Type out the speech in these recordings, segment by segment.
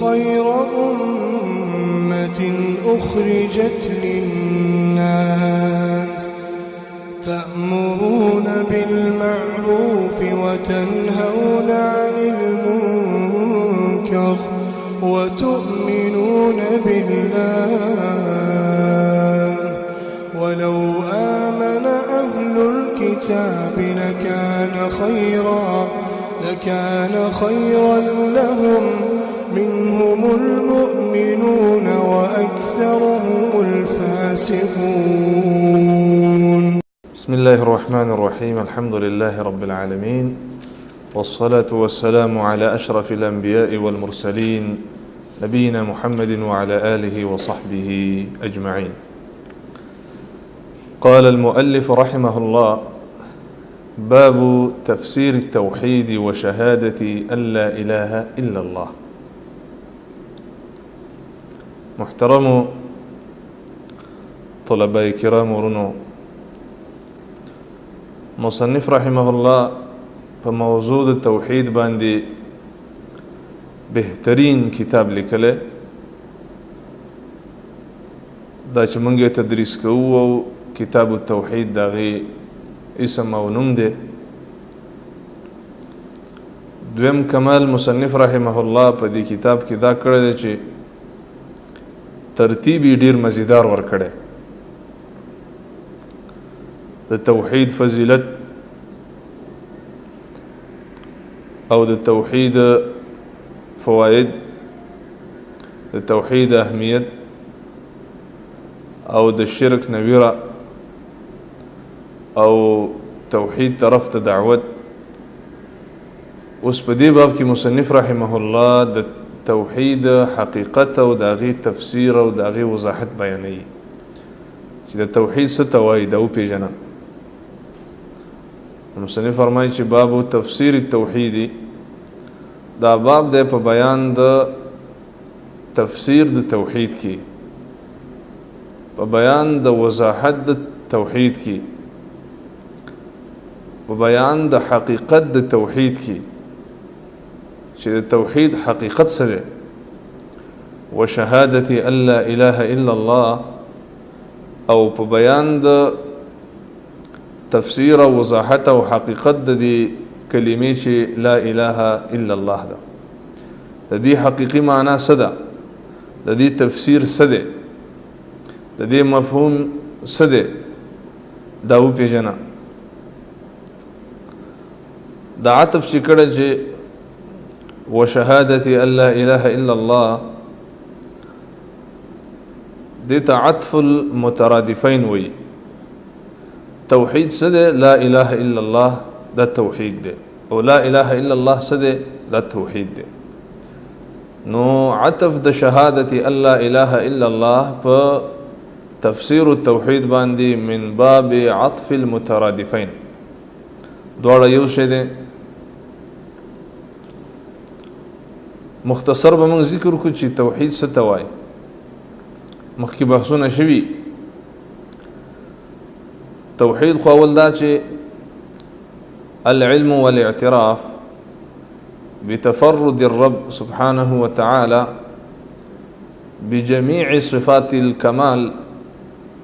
خير أمة أخرجت للناس تأمرون بالمعروف وتنهون عن المنكر وتؤمنون بالله ولو آمن أهل الكتاب لكان خيرا لهم منهم المؤمنون وأكثرهم الفاسقون. بسم الله الرحمن الرحيم. الحمد لله رب العالمين، والصلاة والسلام على أشرف الأنبياء والمرسلين، نبينا محمد وعلى آله وصحبه أجمعين. قال المؤلف رحمه الله: باب تفسير التوحيد وشهادة أن لا إله إلا الله. محترم طلباء کرام ورونو، مصنف رحمه الله په موضوع د توحید باندې بهترین کتاب لیکلی دا چې موږ یې تدریس کوو، او کتاب التوحید د هغې اسم او نوم دی. دویم کمال مصنف رحمه الله په دې کتاب کې دا کړی دی چې ترتیب یې ډېر مزیدار ورکړی. د توحید فضیلت او د توحید فواید، د توحید اهمیت او د شرک نویره او توحید طرف ته دعوت. اوس په دې باب کې مصنف رحمه الله د توحید حقیقت او د هغې تفسیر او د هغې وضاحت بیانوي چې د توحید څه ته وایي، دا وپېژنه. مصنف فرمایي چې باب تفسیر التوحید، دا باب دی په بیان د تفسیر د توحید کې، په بیان د وضاحت د توحید کې، په بیان د حقیقت د توحید کې چې د توحید حقیقت څه دی، وشهادة أن لا إله إلا الله، او په بیان د تفسیر او وضاحت او حقیقت د دې کلمې چې لا إله إلا الله ده، د دې حقیقي معنا څه ده، د دې تفسیر څه دی، د دې مفهوم څه دی، دا وپېژنه. دا عطف چې کړی چې وشهادة أن لا إله إلا الله، دې ته عطف المترادفین وایي. توحید څه دی؟ لا إله إلا الله دا توحید دی، او لا إله إلا الله څه دی؟ دا توحید دی. نو عطف د شهادت أن لا إله إلا الله په تفسیر التوحید باندې من باب عطف المترادفین، دواړه یو شی دی. مختصر به موږ ذکر کړو چې توحید څه ته وایي. مخکې بحثونه شوي. توحید خو اول دا چې العلم والاعتراف بتفرد الرب سبحانه وتعالى بجميع صفات الكمال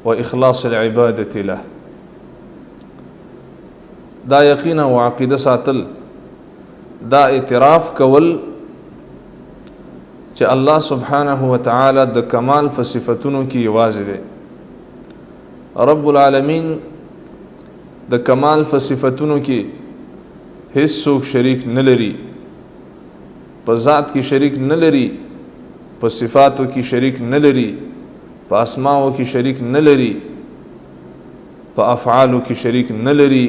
وإخلاص العبادة له. دا یقین او عقیده ساتل، دا اعتراف کول چې الله سبحانه وتعالى د کمال په صفتونو کې یوازې دی. رب العالمین د کمال په صفتونو کې هیڅ څوک شریک نه لري، په ذات کې شریک نه لري، په صفاتو کې شریک نه لري، په اسماو کې شریک نه لري، په افعالو کې شریک نه لري،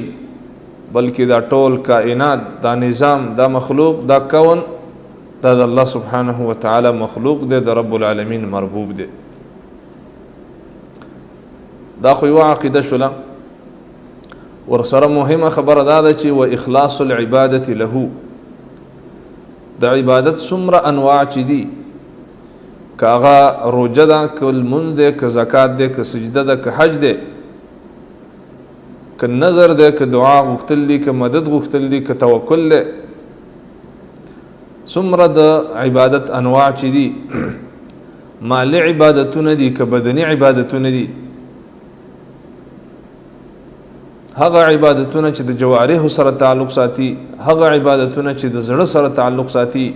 بلکې دا ټول کائنات، دا نظام، دا مخلوق، دا کون، دا د الله سبحانه وتعالی مخلوق دی، د رب العالمین مربوب دی. دا خو یوه عقیده شوله. ورسره مهمه خبره دا ده چې و اخلاص العبادة له، د عبادت څومره انواع چې دي، که هغه روژه ده، که لمونځ دی، که زکات دی، که سجده ده، که حج دی، که نذر دی، که دعا غوښتل دي، که مدد غوښتل دي، که توکل دی، څومره د عبادت انواع چې دي، مالي عبادتونه دي که بدني عبادتونه دي، هغه عبادتونه چې د جوارح سره تعلق ساتي، هغه عبادتونه چې د زړه سره تعلق ساتي،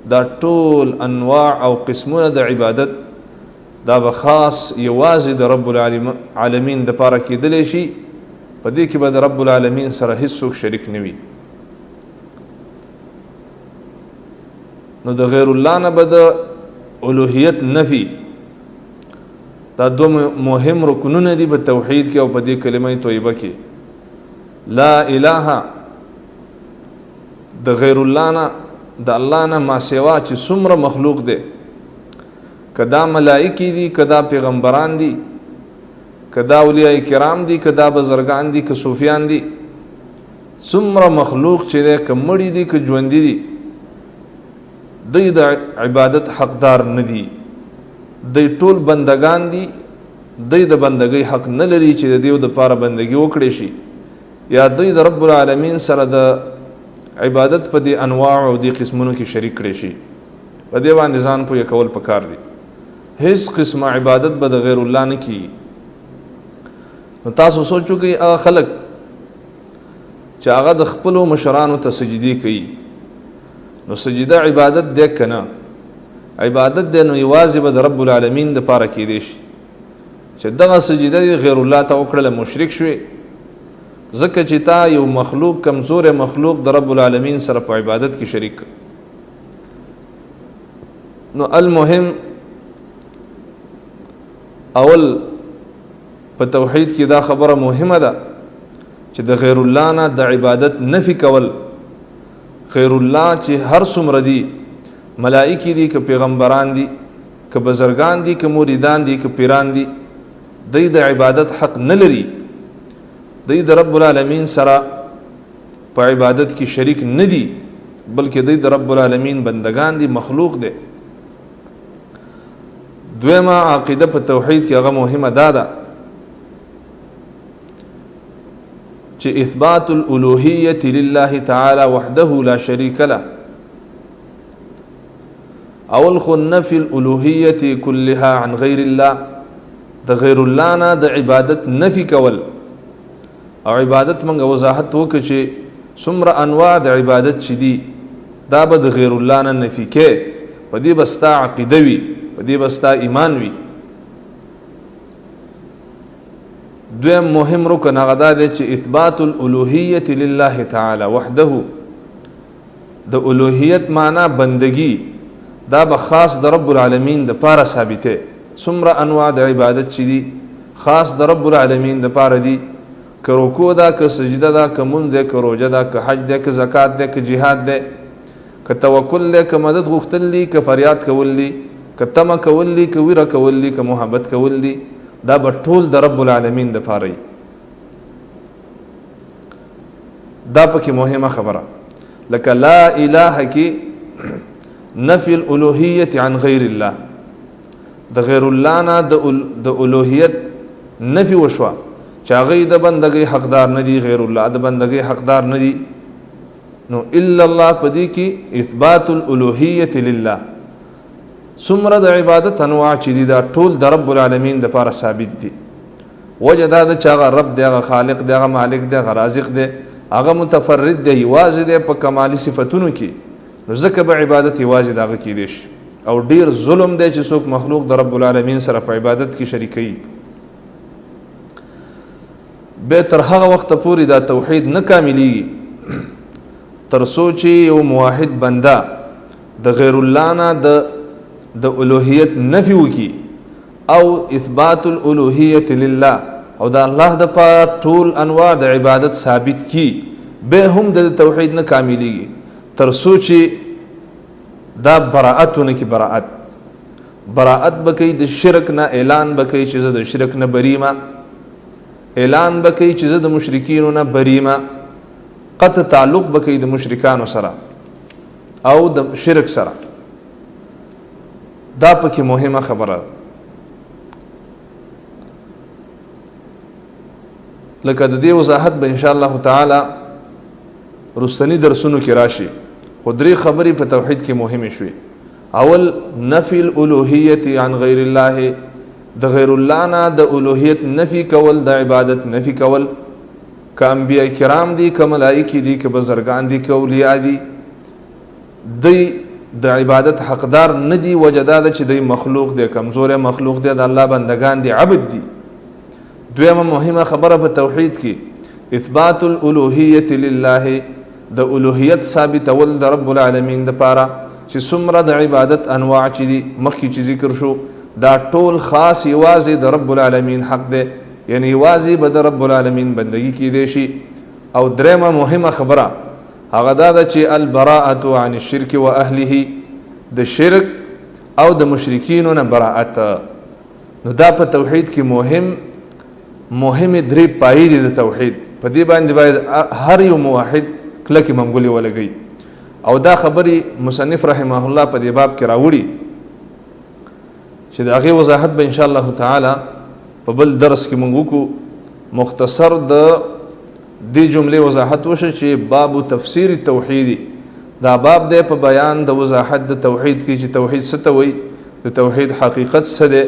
دا ټول انواع او قسمونه د عبادت دا به خاص یوازې د رب العالمین د پاره کېدلی شي. په دې کې به د رب العالمین سره هیڅوک شریک نه وي. نو د غیر الله نه به د الوهیت نفي، دا دوه مهم رکنونه دي په توحید کې او په دې کلمه طیبه کې. لا اله د غیر الله نه، د الله نه ما سوا چې څومره مخلوق دی، که دا ملائکې دي، که دا پیغمبران دي، که دا اولیاء کرام دي، که دا بزرګان دي، که صوفیان دي، څومره مخلوق چې دی، که مړي دي که ژوندي دي، دوی د عبادت حقدار نه دي. دوی ټول بندگان دي، دوی د بندګۍ حق نه لري چې د دیو دپاره بندګي وکړی شي، یا دوی د رب العالمین سره د عبادت په دې انواع او دې قسمونو کې شریک کړی شي. په دې باندې ځان پوه کول پکار دي. هیڅ قسمه عبادت به د غیر الله نه کیږي. نو تاسو سوچ وکړئ، هغه خلک چې هغه د خپلو مشرانو ته سجدې کوي، نو سجده عبادت دی که نه؟ عبادت دی، نو یوازې به د رب العالمین دپاره کېدی شي. چې دغه سجده دې غیر الله ته وکړله، مشرک شوې، ځکه چې تا یو مخلوق، کمزوری مخلوق د رب العالمین سره په عبادت کې شریک. نو المهم اول په توحید کې دا خبره مهمه ده چې د غیر الله نه د عبادت نفي کول. غیر الله چې هر څومره دي، ملائکې دي که پیغمبران دي، که بزرګان دي، که مریدان دي، که پیران دي، دوی د عبادت حق نه لري. دوی د رب العالمین سره په عبادت کې شریک نه دي، بلکې دوی د رب العالمین بندگان دي، مخلوق دی. دویمه عقیده په توحید کې هغه مهمه دا ده چې اثبات الالوهیة لله تعالی وحده لا شریک له. اول خو نفی الالوهیة كلها عن غیر الله، د غیر الله نه د عبادت نفی کول. او عبادت موږ وضاحت وکړو چې څومره انواع د عبادت چې دي، دا به د غیر الله نه نفی کې، په دې به ستا عقیده وي، په دې به ستا ایمان وي. دویم مهم رکن هغه دا دی چې اثبات الالوهیة لله تعالی وحده. د الوهیت معنا بندگی، دا به خاص د رب العالمین د پاره ثابته. څومره انواع د عبادت چې دي خاص د رب العالمین د پاره دي، که رکوع ده، که سجده ده، که مونځ دی، که روژه ده، که حج دی، که زکات دی، که جهاد دی، که توکل دی، که مدد غوښتل دي، که فریاد کول دي، که تمه کول دي، که ویره کول دي، که محبت کول دي، دا به ټول د رب العالمین د پاره وي. دا پکې مهمه خبره، لکه لا اله کې نفی الالوهیت عن غیر الله، د غیر الله نه د الوهیت نفی وشوه چې هغوی د بندګۍ حقدار نه دي، غیر الله د بندګۍ حقدار نه دي. نو الا الله په دې کې اثبات الالوهیت لله. څومره د عبادت انواع چې دي دا ټول د رب العالمین دپاره ثابت دي. وجه دا ده چې هغه رب دی، هغه خالق دی، هغه مالک دی، هغه رازق دی، هغه متفرد دی، یوازې دی په کمالي صفتونو کې، نو ځکه به عبادت یوازې د هغه کېدی شي. او ډېر ظلم دی چې څوک مخلوق د رب العالمین سره په عبادت کې شریکوي. بیا تر هغه وخته پورې دا توحید نه کاملېږي تر څو چې یو موحد بنده د غیر الله نه د الوهیت نفي وکړي او اثبات الالوهیت لله، او د الله د پاره ټول انواع د عبادت ثابت کی، به هم د توحید نه کاملېږي تر څو چې دا براءت ونه کړي. براءت به کوي د شرک نه، اعلان به کوي چې زه د شرک نه بری یم، اعلان به کوي چې زه د مشرکینو نه بری یم، قطع تعلق به کوي د مشرکانو سره او د شرک سره. دا پکې مهمه خبره ده. لکه د دې وضاحت به ان شاء الله تعالی وروستني درسونو کې راشي. خو درې خبرې په توحید کې مهمې شوې. اول، نفی الالوهیت عن غیر الله، د غیر الله نه د الوهیت نفی کول، د عبادت نفی کول، که انبیاء کرام دي، که ملائکې دي، که بزرګان دي، که اولیاء دي، دی د عبادت حقدار نه دي. وجه دا ده چې دی مخلوق دی، کمزوری مخلوق دی، د الله بندګان دي، عبد دي. دویمه مهمه خبره په توحید کې اثبات الالوهیت لله، د الوهیت ثابتول د رب العالمین دپاره چې څومره د عبادت انواع چې دي مخکې چې ذکر شو، دا ټول خاص یوازې د رب العالمین حق دی، یعنی یوازې به د رب العالمین بندگی کیدی شي. او درېیمه مهمه خبره هغه دا ده چې البراءة عن الشرک و اهله، د شرک او د مشرکینو نه براءت. نو دا په توحید کې مهمې درې پایې دي د توحید، په دې باندې باید هر یو موحد کلکې منګولې ولګوي. او دا خبرې مصنف رحمه الله په دې باب کې راوړي چې د هغې وضاحت به ان شاء الله تعالی په بل درس کې مونږ وکړو. مختصر د دې جملې وضاحت وشه چې باب تفسیر التوحید، دا باب دی په بیان د وضاحت د توحید کې چې توحید څه ته وایي، د توحید حقیقت څه دی،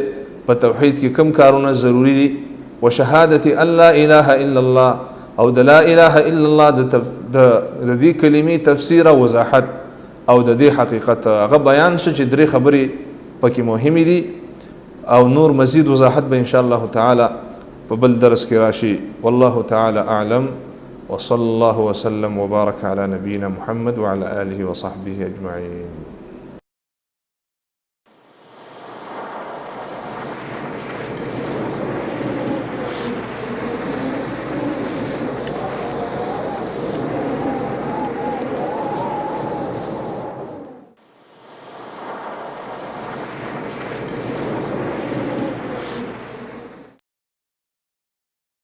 په توحید کې کوم کارونه ضروري دي، وشهادت ان لا اله الا الله، او د لا اله الا الله د دې کلمې تفسیر او وضاحت او د دې حقیقت هغه بیان شو چې درې خبرې پکې مهمې دي. او نور مزید وضاحت به ان شاء الله تعالی په بل درس کې راشي. والله تعالی اعلم، وصلى الله وسلم وبارك على نبينا محمد وعلى آله وصحبه أجمعين.